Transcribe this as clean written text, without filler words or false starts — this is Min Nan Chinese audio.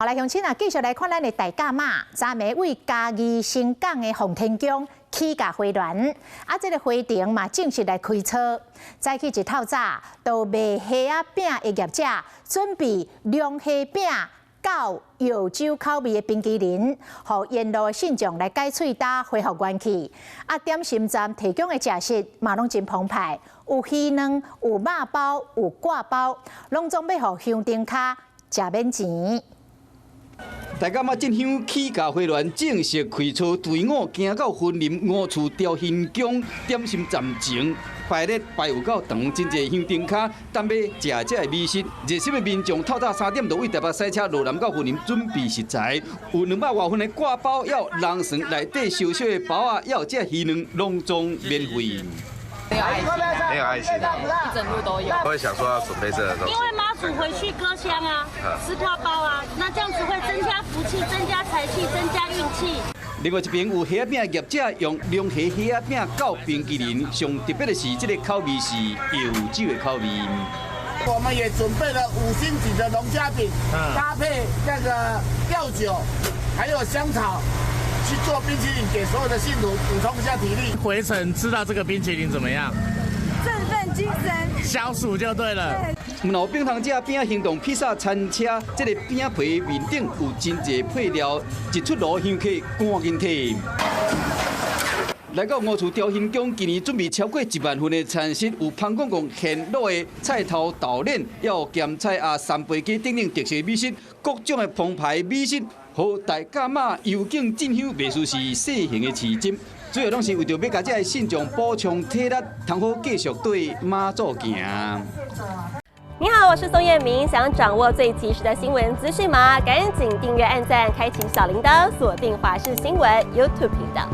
好來，鄉親啊，繼續來看咱的大甲媽，昨暝位嘉義新港的奉天宮起共花蓮，啊，這个花燈嘛正式來開操。早起一透早，就賣蝦仔餅的業者準備龍蝦餅佮藥酒口味的冰淇淋，予沿路的信眾來解喙焦，恢復元氣。啊，點心站提供的食食嘛攏真澎湃，有魚卵、有肉包、有割包，攏總欲予香燈跤食免錢。大甲媽進香起駕花輪正式開操，隊伍行到雲林五處朝興宮點心站前排列排有夠長，真濟香燈跤等欲食這个美食。熱心的民眾透早3點就位台北駛車羅南到雲林準備食材，有200外份的割包，有龍船內底燒燒的包仔，猶有這魚卵，攏總免費。沒有愛心，沒有愛心，一整路都有。我會想說要準備這個東西。因為媽祖回去割香啊，吃割包啊，那這樣子會增加福氣、增加財氣、增加運氣。另外一邊有蝦仔餅業者用龍蝦蝦仔餅佮冰淇淋，上特別的是這个口味是藥酒的口味。我們也準備了五星級的龍蝦餅，搭配那個藥酒，還有香草，去做冰淇淋給所有的信徒補充一下體力。回程吃到這個冰淇淋怎麼樣？振奮精神，消暑就對了。毋但有餅通食餅行動披薩餐車，這个餅皮面頂有真濟配料，一出爐香客趕緊提。來到五處朝興宮，今年準備超過1萬份的餐食，有潘公公現滷的菜頭豆奶，有鹹菜啊、三杯雞等等特色美食，各種的澎湃美食，予大甲媽遊境進香，袂輸是細型的市集。主要攏是為著欲共這个信眾補充體力，通好繼續對媽祖行。你好，我是宋燕明，想掌握最及時的新聞資訊嗎？趕緊訂閱、按讚、開啟小鈴鐺，鎖定華視新聞 YouTube 頻道。